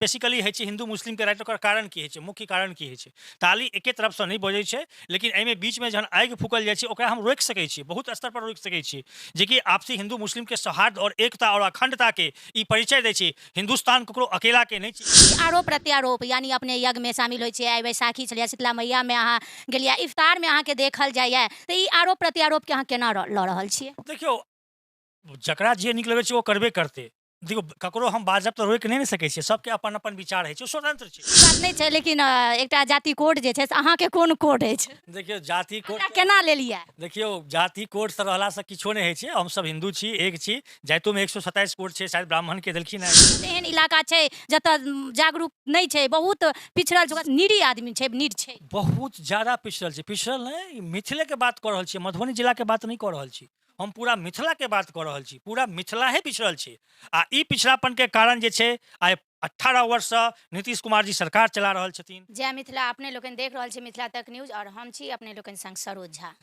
Basically होइ छै Hindu मुस्लिमके right, ओकर कारण की होइ छै, मुख्य कारण की होइ छै? ताली एके तरफसँ नहि बजै छै, लेकिन एहिमे बीचमे जहन आगि फूकल जाइ छै ओकरा हम रोकि सकै छी, बहुत स्तर पर रोकि सकै छी, जेकि आपसी हिन्दू मुस्लिमके सौहार्द आओर एकता आओर अखण्डताके ई परिचय दै छै। हिन्दुस्तान ककरो अकेलाके नहि छै। ई आरोप प्रत्यारोप, यानी अपने यज्ञमे शामिल होइ छियै, आइ बैसाखी छलैए, शीतला मैयामे अहाँ गेलियै, इफ्तारमे अहाँके देखल जाइए, तऽ ई आरोप प्रत्यारोपके अहाँ केना लऽ रहल छियै? देखियौ, जकरा जे नीक लगै छै ओ करबे करतै। देखियौ, ककरो हम बाजब तऽ रोकि नहि ने सकै छियै, सबके अपन अपन विचार होइ छै, ओ स्वतंत्र छै। ई बात नहि छै, लेकिन एकटा जाति कोड जे छै से अहाँके कोन कोड अछि? देखियौ, जाति कोड एकरा केना लेलियै? देखियौ, जाति कोडसँ रहलासँ किछो नहि होइ छै। हमसब हिन्दू छी, एक छी। जातिोमे 127 कोड छै, शायद ब्राह्मणके देलखिन हेँ। एहन इलाका छै जतऽ जागरूक नहि छै, बहुत पिछड़ल छै, निरी आदमी छै, निर छै, बहुत ज्यादा पिछड़ल छै। पिछड़ल नहि, मिथिलेके बात कऽ रहल छी, मधुबनी जिलाके बात नहि कऽ रहल छी, हम पूरा मिथिलाके बात कऽ रहल छी। पूरा मिथिला ही पिछड़ल छै आ ई पिछड़ापनके कारण जे छै आइ 18 वर्षसँ नीतीश कुमार जी सरकार चला रहल छथिन। जय मिथिला। अपने लोकनि देख रहल छी मिथिला तक न्यूज और हम छी अपने लोकनि संग सरोज झा।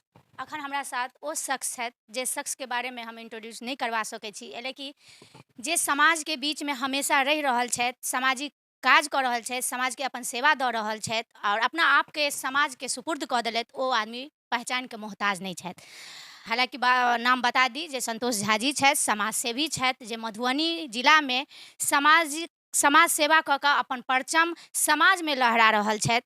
अखन हमरा साथ ओ शख्स छथि जे शख्सके बारेमे हम इंट्रोड्यूस नहि करवा सकै छी, एहि कि जे समाजके बीचमे हमेशा रहि रहल छथि, सामाजिक काज कऽ रहल छथि, समाजके अपन सेवा दऽ रहल छथि आओर अपना आपके समाजके सुपुर्द कऽ देलथि, ओ आदमी पहचानके मोहताज नहि छथि। हालाँकि नाम बता दी जे संतोष झा जी छथि, समाज सेवी छथि, जे मधुबनी जिलामे सामाजिक समाज सेवा कऽ कऽ अपन परचम समाजमे लहरा रहल छथि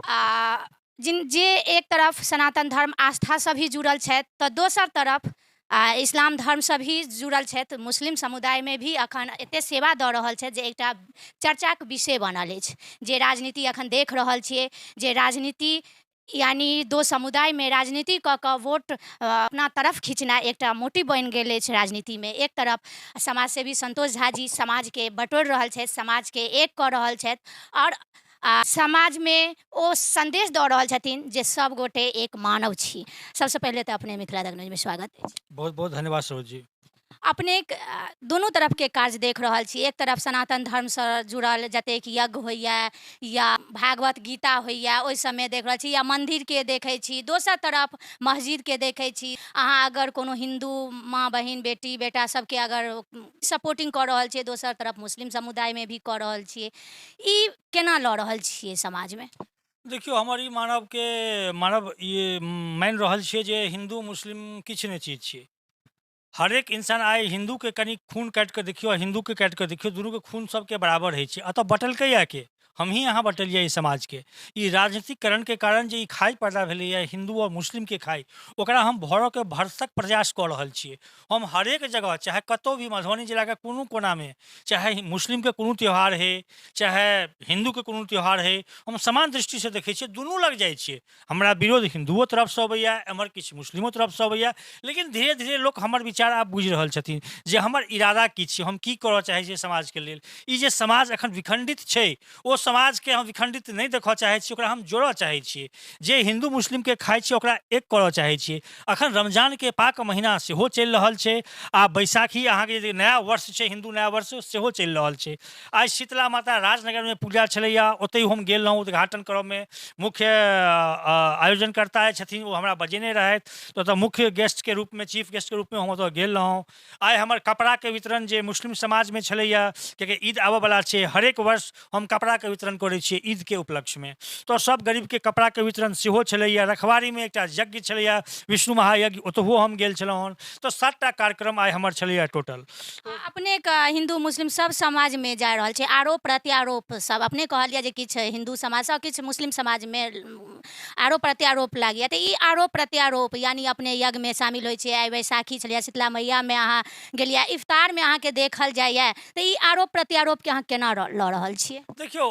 आ जिन जे एक तरफ सनातन धर्म आस्थासँ भी जुड़ल छथि तऽ दोसर तरफ आ इस्लाम धर्मसँ भी जुड़ल छथि। मुस्लिम समुदायमे भी अखन एतेक सेवा दऽ रहल छथि जे एकटा चर्चाके विषय बनल अछि। जे राजनीति अखन देख रहल छियै, जे राजनीति यानी दो समुदायमे राजनीति कऽ कऽ वोट अपना तरफ खिचनाइ एकटा मोटिव बनि गेल अछि राजनीतिमे। एक तरफ समाजसेवी संतोष झा जी समाजके बटोरि रहल छथि, समाजके एक कऽ रहल छथि आओर समाजमे ओ सन्देश दऽ रहल छथिन जे सब गोटे एक मानव छी। सबसँ पहिले तऽ अपने मिथिला तक न्यूजमे स्वागत अछि। बहुत बहुत धन्यवाद सरोज जी। अपने दुनू तरफके कार्य देख रहल छी, एक तरफ सनातन धर्मसँ जुड़ल जतेक यज्ञ होइए या भागवत गीता होइए ओहि सबमे देख रहल छी या मन्दिरके देखै छी, दोसर तरफ मस्जिदके देखै छी। अहाँ अगर कोनो हिन्दू माँ बहिन बेटी बेटा सबके अगर सपोर्टिंग कऽ रहल छियै, दोसर तरफ मुस्लिम समुदायमे भी कऽ रहल छियै, ई केना लऽ रहल छियै समाजमे? देखियौ, हमर ई मानवके मानव ई मानि रहल छियै जे हिन्दू मुस्लिम किछु नहि चीज छियै। हरेक इंसान आइ हिन्दूके कनि खून काटि कऽ देखियौ आ हिन्दूके काटि कऽ देखियौ, दुनूके खून सबके बराबर होइ छै। एतऽ बटलकैए के? हमही अहाँ बटलियै ई समाजके। ई राजनीतिकरणके कारण जे ई खाइ पैदा भेलैए हिन्दू आओर मुस्लिमके खाइ, ओकरा हम भरऽके भरसक प्रयास कऽ रहल छियै। हम हरेक जगह चाहे कतहु भी मधुबनी जिलाके कोनो कोनामे, चाहे मुस्लिमके कोनो त्यौहार हइ चाहे हिन्दूके कोनो त्यौहार हइ, हम समान दृष्टिसँ देखै छियै, दुनू लग जाइ छियै। हमरा विरोध हिन्दुओ तरफसँ अबैए, एम्हर किछु मुस्लिमो तरफसँ अबैए, लेकिन धीरे धीरे लोक हमर विचार आब बुझि रहल छथिन जे हमर इरादा की छै, हम की करऽ चाहै छियै समाजके लेल। ई जे समाज एखन विखण्डित छै ओ समाजके हम विखण्डित नहि देखऽ चाहै छियै, ओकरा हम जोड़ऽ चाहै छियै। जे हिन्दू मुस्लिमके खाइ छै ओकरा एक करऽ चाहै छियै। अखन रमजानके पाक महीना सेहो चलि रहल छै आ बैसाखी अहाँके जे नया वर्ष छै, हिन्दू नया वर्ष सेहो चलि रहल छै। आइ शीतला माता राजनगरमे पूजा छलैए, ओतहि हम गेल रहौँ उद्घाटन करऽमे। मुख्य आयोजनकर्ता जे छथिन ओ हमरा बजेने रहथि, तऽ ओतऽ मुख्य गेस्टके रूपमे, चीफ गेस्टके रूपमे हम ओतऽ गेल रहौँ। आइ हमर कपड़ाके वितरण जे मुस्लिम समाजमे छलैए, कियाकि ईद आबऽवला छै, हरेक वर्ष हम कपड़ाके वितरण करै छियै ईदके उपलक्ष्यमे, तऽ सब गरीबके कपड़ाके वितरण सेहो छलैए। रखवारीमे एकटा यज्ञ छलैए, विष्णु महायज्ञ, ओतहो हम गेल छलहुँ हन। तऽ 7टा कार्यक्रम आइ हमर छलैए टोटल। अपनेके हिन्दू मुस्लिम सब समाजमे जा रहल छै आरोप प्रत्यारोप सब। अपने कहलियै जे किछु हिन्दू समाजसँ किछु मुस्लिम समाजमे आरोप प्रत्यारोप लागैए, तऽ ई आरोप प्रत्यारोप यानी अपने यज्ञमे शामिल होइ छियै, आइ बैसाखी छलैए, शीतला मैयामे अहाँ गेलियै, इफ्तारमे अहाँके देखल जाइए, तऽ ई आरोप प्रत्यारोपके अहाँ केना लऽ रहल छियै? देखियौ,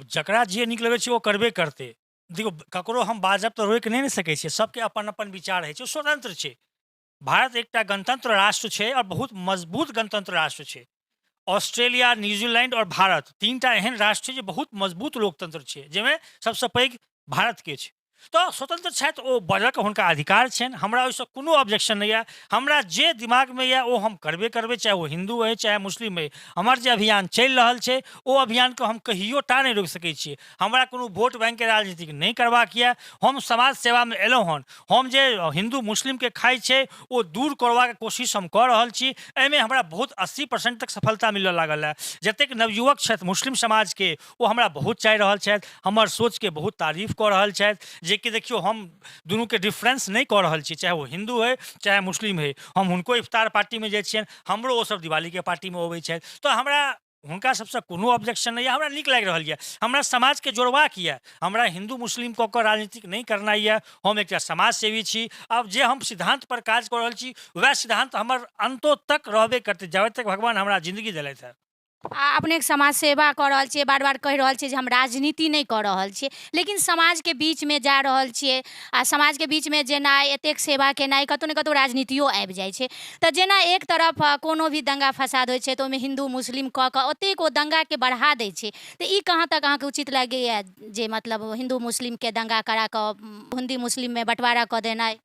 जकरा जे नीक लगै छै ओ करबे करतै। देखियौ, ककरो हम बाजब तऽ रोकि नहि ने सकै छियै, सबके अपन अपन विचार होइ छै, ओ स्वतंत्र छै। भारत एकटा गणतंत्र राष्ट्र छै आओर बहुत मजबूत गणतंत्र राष्ट्र छै। ऑस्ट्रेलिया, न्यूजीलैंड आओर भारत 3टा एहन राष्ट्र छै जे बहुत मजबूत लोकतंत्र छै, जाहिमे सबसँ पैघ भारतके छै। तऽ स्वतन्त्र छथि, ओ बजऽके हुनका अधिकार छनि, हमरा ओहिसँ कोनो ऑब्जेक्शन नहि यऽ। हमरा जे दिमागमे यऽ ओ हम करबे करबै, चाहे ओ हिन्दू अइ चाहे मुस्लिम अइ। हमर जे अभियान चलि रहल छै ओ अभियानके हम कहियो टा नहि रोकि सकै छियै। हमरा कोनो वोट बैंकके राजनीति नहि करबाक यऽ, हम समाज सेवामे एलहुँ हन। हम जे हिन्दू मुस्लिमके खाइ छै ओ दूर करबाक कोशिश हम कऽ रहल छी। एहिमे हमरा बहुत 80% तक सफलता मिलऽ लागल हँ। जतेक नवयुवक छथि मुस्लिम समाजके ओ हमरा बहुत चाहि रहल छथि, हमर सोचके बहुत तारीफ कऽ रहल छथि, जेकि देखियौ हम दुनूके डिफरेंस नहि कऽ रहल छी, चाहे ओ हिन्दू होइ चाहे मुस्लिम होइ। हम हुनको इफ्तार पार्टीमे जाइ छियनि, हमरो ओसभ दिवालीके पार्टीमे अबै छथि। तऽ हमरा हुनका सबसँ कोनो ऑब्जेक्शन नहि यऽ, हमरा नीक लागि रहल यऽ। हमरा समाजके जोड़बाक यऽ, हमरा हिन्दू मुस्लिम कऽ कऽ राजनीतिक नहि करनाइ यऽ। हम एकटा समाज सेवी छी। आब जे हम सिद्धान्तपर काज कऽ रहल छी वएह सिद्धान्त हमर अन्तो तक रहबे करतै, जाबे तक भगवान हमरा जिन्दगी देलथि हँ। आ अपनेके समाज सेवा कऽ रहल छियै, बार बार कहि रहल छियै जे हम राजनीति नहि कऽ रहल छियै, लेकिन समाजके बीचमे जा रहल छियै आ समाजके बीचमे जेनाइ, एतेक सेवा केनाइ, कतहु ने कतहु राजनीतियो आबि जाइ छै। तऽ जेना एक तरफ कोनो भी दङ्गा फसाद होइ छै तऽ ओहिमे हिन्दू मुस्लिम कऽ कऽ ओतेक ओ दङ्गाके बढ़ा दै छै, तऽ ई कहाँ तक अहाँके उचित लगैए जे मतलब हिन्दू मुस्लिमके दङ्गा करा कऽ हिन्दू मुस्लिममे बँटवारा कऽ देनाइ?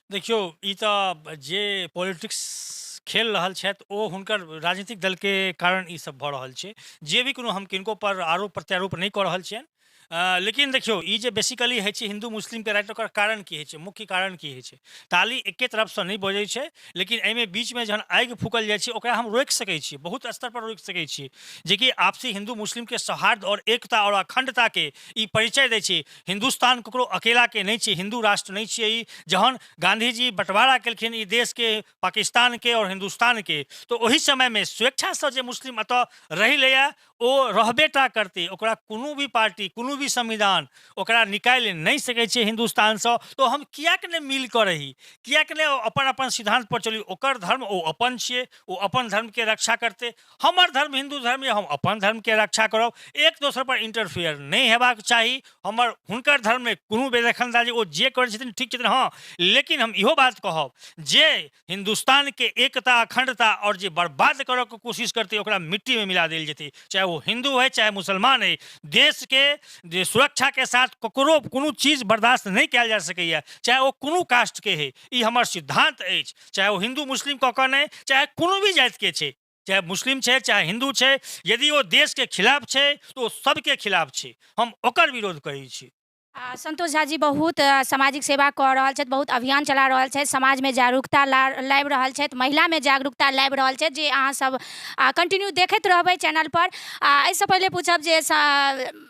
देखियौ, ई तऽ जे पॉलिटिक्स खेल रहल छथि ओ हुनकर राजनीतिक दलके कारण ई सब भऽ रहल छै। जे भी कोनो हम किनको पर आरोप प्रत्यारोप नहि कऽ रहल छियनि, लेकिन देखियौ ई जे बेसिकली होइ छै हिन्दू मुस्लिमके राइट, ओकर कारण की होइ छै, मुख्य कारण की होइ छै? ताली एके तरफसँ नहि बजै छै, लेकिन एहिमे बीचमे जहन आगि फूकल जाइ छै ओकरा हम रोकि सकै छियै, बहुत स्तरपर रोकि सकै छियै, जेकि आपसी हिन्दू मुस्लिमके सौहार्द आओर एकता आओर अखण्डताके ई परिचय दै छै। हिन्दुस्तान ककरो अकेलाके नहि छै, हिन्दू राष्ट्र नहि छियै ई। जहन गाँधीजी बँटवारा केलखिन ई देशके, पाकिस्तानके आओर हिन्दुस्तानके, तऽ ओहि समयमे स्वेच्छासँ जे मुस्लिम एतऽ रहि लैए ओ रहबे टा करतै, ओकरा कोनो भी पार्टी कोनो भी संविधान ओकरा निकालि नहि सकै छै हिन्दुस्तानसँ। तऽ हम किएक नहि मिल कऽ रही, किएक नहि अपन अपन सिद्धान्तपर चली? ओकर धर्म ओ अपन छियै, ओ अपन धर्मके रक्षा करतै, हमर धर्म हिन्दू धर्म यऽ, हम अपन धर्मके रक्षा करब। एक दोसरपर इंटरफेयर नहि हेबाक चाही। हमर हुनकर धर्ममे कोनो बेदखलअंदाजी, ओ जे करै छथिन ठीक छथिन, हँ, लेकिन हम इहो बात कहब जे हिन्दुस्तानके एकता अखण्डता आओर जे बर्बाद करऽके कोशिश करतै ओकरा मिट्टीमे मिला देल जेतै, चाहे ओ हिन्दू होइ चाहे मुसलमान होइ। देशके जे सुरक्षाके साथ ककरो कोनो चीज बर्दाश्त नहि कयल जा सकैए, चाहे ओ कोनो कास्टके होइ। ई हमर सिद्धान्त अछि, चाहे ओ हिन्दू मुस्लिम कऽ कऽ नहि, चाहे कोनो भी जातिके छै, चाहे मुस्लिम छै चाहे हिन्दू छै, यदि ओ देशके खिलाफ छै तऽ ओ सबके खिलाफ छै, हम ओकर विरोध करै छी। आ संतोष झा जी बहुत सामाजिक सेवा कऽ रहल छथि, बहुत अभियान चला रहल छथि, समाजमे जागरूकता लाबि रहल छथि, महिलामे जागरूकता लाबि रहल छथि, जे अहाँ सब कंटिन्यू देखैत रहबै चैनलपर। आ एहिसँ पहिले पूछब जे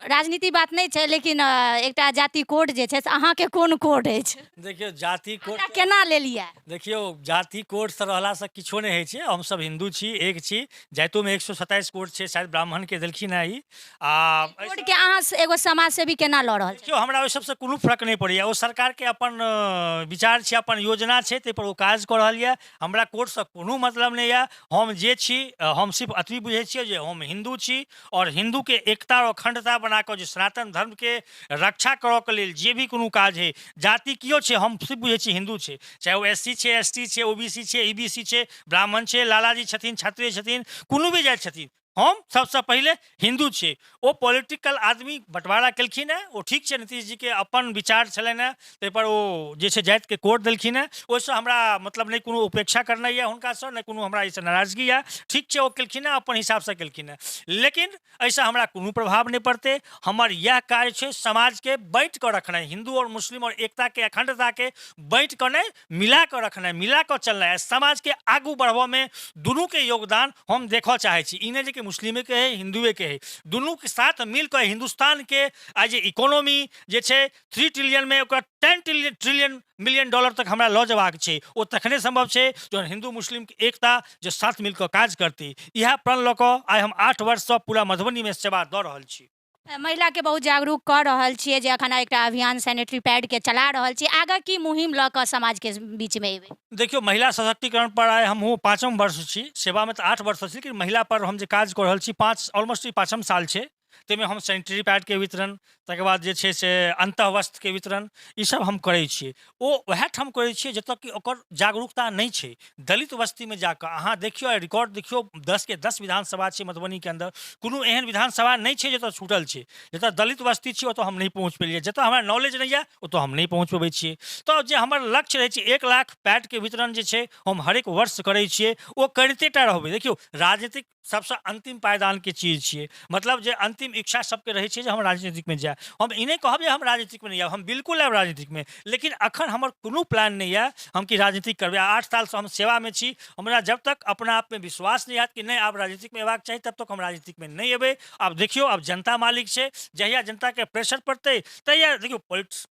राजनीति बात नहि छै, लेकिन एकटा जाति कोड जे छै से अहाँके कोन कोड अछि? देखियौ, जाति कोड एकरा केना लेलियै? देखियौ, जाति कोडसँ रहलासँ किछो नहि होइ छै। हमसभ हिन्दू छी, एक छी। जातिओमे 127 कोड छै, शायद ब्राह्मणके देलखिन हेँ ई। आ कोडके अहाँ एगो समाज सेवी केना लऽ रहल छी? देखियौ, हमरा ओहि सबसँ कोनो फर्क नहि पड़ैए। ओ सरकारके अपन विचार छै, अपन योजना छै, ताहिपर ओ काज कऽ रहल यए। हमरा कोर्टसँ कोनो मतलब नहि यए। हम जे छी, हम सिर्फ एतबी बुझै छियै जे हम हिन्दू छी आओर हिन्दूके एकता आओर अखण्डता बना कऽ जे सनातन धर्मके रक्षा करऽके लेल जे भी कोनो काज होइ, जाति केओ छै, हम सिर्फ बुझै छियै हिन्दू छै, चाहे ओ एस सी छै, एस टी छै, ओ बी सी छै, ई बी सी छै, ब्राह्मण छै, लालाजी छथिन, क्षत्रिय छथिन, कोनो भी जाति छथिन, हम सबसँ पहिले हिन्दू छियै। ओ पॉलिटिकल आदमी बँटवारा केलखिन हेँ, ओ ठीक छै, नीतीश जीके अपन विचार छलनि हेँ, ताहिपर ओ जे छै जातिके कोड देलखिन हेँ। ओहिसँ हमरा मतलब नहि कोनो उपेक्षा करनाइ यए हुनकासँ, नहि कोनो हमरा एहिसँ नाराजगी यए। ठीक छै, ओ केलखिन हेँ, अपन हिसाबसँ केलखिन हेँ, लेकिन एहिसँ हमरा कोनो प्रभाव नहि पड़तै। हमर इएह कार्य छै समाजके बाँटि कऽ रखनाइ, हिन्दू आओर मुस्लिम आओर एकताके अखण्डताके बाँटि कऽ नहि, मिला कऽ रखनाइ, मिला कऽ चलनाइ। समाजके आगू बढ़बऽमे दुनूके योगदान हम देखऽ चाहै छी। ई नहि जे कि मुस्लिमेके हइ हिन्दुएके हइ, दुनूके साथ मिल कऽ हिन्दुस्तानके आइ जे इकोनॉमी जे छै 3 ट्रिलियनमे, ओकरा 10 ट्रिलियन मिलियन डॉलर तक हमरा लऽ जेबाक छै। ओ तखने सम्भव छै जहन हिन्दू मुस्लिमके एकता जे साथ मिल कऽ काज करतै। इएह प्रण लऽ कऽ आइ हम 8 वर्षसँ पूरा मधुबनीमे सेवा दऽ रहल छी। महिलाके बहुत जागरूक कऽ रहल छियै, जे एखन एकटा अभियान सैनिटरी पैडके चला रहल छी, आगाँ की मुहिम लऽ कऽ समाजके बीचमे एबै? देखियौ, महिला सशक्तिकरण पर आइ हमहूँ 5म वर्ष छी सेवामे, तऽ 8 वर्ष छी, लेकिन महिला पर हम जे काज कऽ रहल छी 5 ऑलमोस्ट ई 5म साल छै। ताहिमे हम सैनिटरी पैडके वितरण, तकर बाद जे छै से अन्तःवस्त्रके वितरण, ईसब हम करै छियै। ओ वएह ठाम करै छियै जतऽ कि ओकर जागरूकता नहि छै। दलित बस्तीमे जाकऽ अहाँ देखियौ, रिकॉर्ड देखियौ, 10 के 10 विधानसभा छै मधुबनीके अन्दर, कोनो एहन विधानसभा नहि छै जतऽ छूटल छै। जतऽ दलित बस्ती छै ओतऽ हम नहि पहुँच पेलियै। जतऽ हमरा नॉलेज नहि यऽ ओतऽ हम नहि पहुँच पबै छियै। तऽ जे हमर लक्ष्य रहै छै, 1 लाख पैडके वितरण जे छै हम हरेक वर्ष करै छियै, ओ करिते टा रहबै। देखियौ, राजनीतिक सबसँ अन्तिम पायदानके चीज छियै। मतलब जे अन्तिम इच्छा सबके रहै छै जे हम राजनीतिकमे जाय। हम ई नहि कहब जे हम राजनीतिकमे नहि आयब, हम बिल्कुल आयब राजनीतिकमे, लेकिन अखन हमर कोनो प्लान नहि यऽ हम कि राजनीतिक करबै। 8 सालसँ हम सेवामे छी। हमरा जब तक अपना आपमे विश्वास नहि हैत कि नहि, आब राजनीतिकमे अयबाक चाही, तब तक हम राजनीतिकमे नहि एबै। आब देखियौ, आब जनता मालिक छै। जहिया जनताके प्रेशर पड़तै तहिया देखियौ,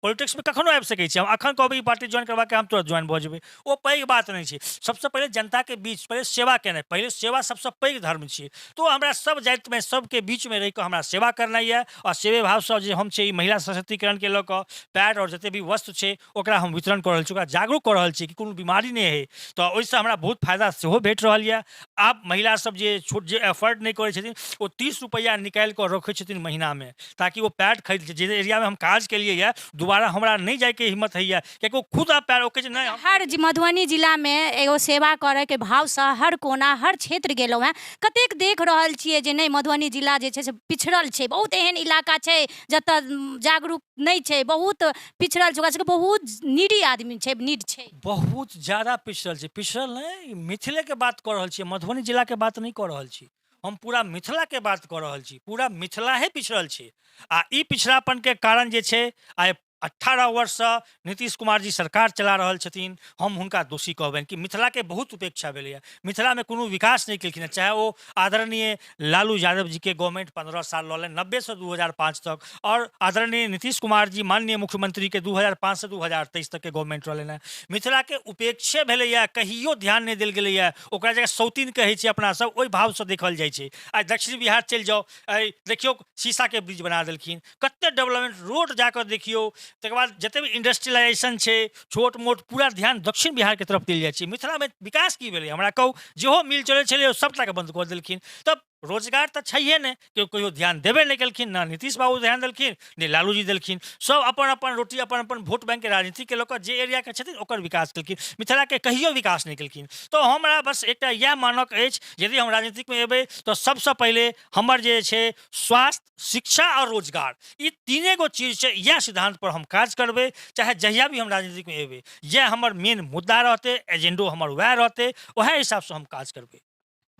पॉलिटिक्समे कखनो आबि सकै छी। हम अखन कहबै ई पार्टी ज्वाइन करबाके, हम तुरंत ज्वाइन भऽ जेबै, ओ पैघ बात नहि छै। सबसँ पहिले जनताके बीच पहिले सेवा केनाइ, पहिले सेवा सबसँ पैघ धर्म छियै। तऽ हमरा सब जातिमे सबके बीचमे रहि कऽ हमरा सेवा करनाइ यऽ। आ सेवे भावसँ जे हम छै ई महिला सशक्तिकरणके लऽ कऽ पैड आओर जते भी वस्त्र छै ओकरा हम वितरण कऽ रहल छी, ओकरा जागरूक कऽ रहल छी कि कोनो बीमारी नहि होइ। तऽ ओहिसँ हमरा बहुत फायदा सेहो भेट रहल यऽ। आब महिला सब जे छोट जे एफर्ट नहि करै छथिन, ओ 30 रुपैआ निकालि कऽ रखै छथिन महीनामे ताकि ओ पैड खरीद। जे एरियामे हम काज केलियै यऽ, दोबारा हमरा नहि जाइके हिम्मत होइए, कियाकि ओ खुद आब पैड ओ कहै छै नहि हम हर मधुबनी जिलामे एगो सेवा करैके भावसँ हर कोना हर क्षेत्र गेलहुँ हेँ। कतेक देख रहल छियै जे नहि, मधुबनी जिला जे छै से पिछड़ल छै। बहुत एहन इलाका छै जतऽ जागरूक नहि छै, बहुत पिछड़ल छै, ओकरा सबके बहुत नीडी आदमी छै, नीड छै। बहुत ज्यादा पिछड़ल छै। पिछड़ल नहि, मिथिलेके बात कऽ रहल छियै, मधुबनी जिलाके बात नहि कऽ रहल छी हम, पूरा मिथिलाके बात कऽ रहल छी। पूरा मिथिला ही पिछड़ल छै। आ ई पिछड़ापनके कारण जे छै, आइ 18 वर्षसँ नीतीश कुमार जी सरकार चला रहल छथिन। हम हुनका दोषी कहबनि कि मिथिलाके बहुत उपेक्षा भेलैए, मिथिलामे कोनो विकास नहि केलखिन हेँ। चाहे ओ आदरणीय लालू यादव जीके गवर्नमेंट 15 साल रहलनि, 90सँ 2005 तक, आओर आदरणीय नीतीश कुमार जी माननीय मुख्यमंत्रीके 2005सँ 2023 तकके गवर्नमेंट रहलनि हेँ, मिथिलाके उपेक्षे भेलैए। कहियो ध्यान नहि देल गेलैए। ओकरा जगह सौतीन कहै छै अपना सब, ओहि भावसँ देखल जाइ छै। आइ दक्षिण बिहार चलि जाउ, आइ देखियौ शीशाके ब्रिज बना देलखिन, कते डेवलपमेंट। रोड जाकऽ देखियौ, तकर बाद जते भी इंडस्ट्रियलाइजेशन छै छोट मोट, पूरा ध्यान दक्षिण बिहारके तरफ देल जाइ छै। मिथिलामे विकास की भेलै, हमरा कहू? जेहो मिल चलै छलै ओ सभटाके बन्द कऽ देलखिन। तब रोजगार तऽ छैहे नहि। केओ कहियो ध्यान देबे नहि केलखिन। ने नीतीश बाबू ध्यान देलखिन, ने लालू जी देलखिन। सब अपन अपन रोटी, अपन अपन वोट बैंकके राजनीतिके लऽ कऽ जे एरियाके छथिन ओकर विकास केलखिन, मिथिलाके कहियो विकास नहि केलखिन। तऽ हमरा बस एकटा इएह मानक अछि, यदि हम राजनीतिकमे एबै तऽ सबसँ पहिले हमर जे छै स्वास्थ्य, शिक्षा आओर रोजगार, ई तीने गो चीज छै। इएह सिद्धान्त पर हम काज करबै। चाहे जहिया भी हम राजनीतिकमे एबै, इएह हमर मेन मुद्दा रहतै, एजेंडो हमर वएह रहतै, वएह हिसाबसँ हम काज करबै।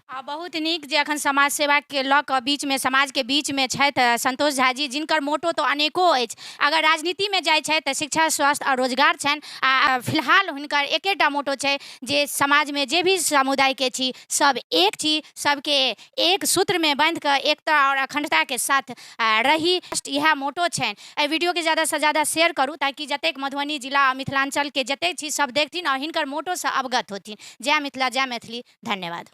आ बहुत नीक जे अखन समाज सेवाके लऽ कऽ बीचमे समाजके बीचमे छथि संतोष झा जी, जिनकर मोटो तऽ अनेको अछि। अगर राजनीतिमे जाइ छथि तऽ शिक्षा, स्वास्थ्य आओर रोजगार छनि। आ फिलहाल हुनकर एकेटा मोटो छै जे समाजमे जे भी समुदायके छी, सब एक छी, सबके एक सूत्रमे बान्हि कऽ एकता आओर अखण्डताके साथ रही, इएह मोटो छनि। एहि वीडियोके ज्यादासँ ज्यादा शेयर करू ताकि जतेक मधुबनी जिला आ मिथिलाञ्चलके जतेक छी सब देखथिन आओर हिनकर मोटोसँ अवगत होथिन। जय मिथिला, जय मैथिली। धन्यवाद।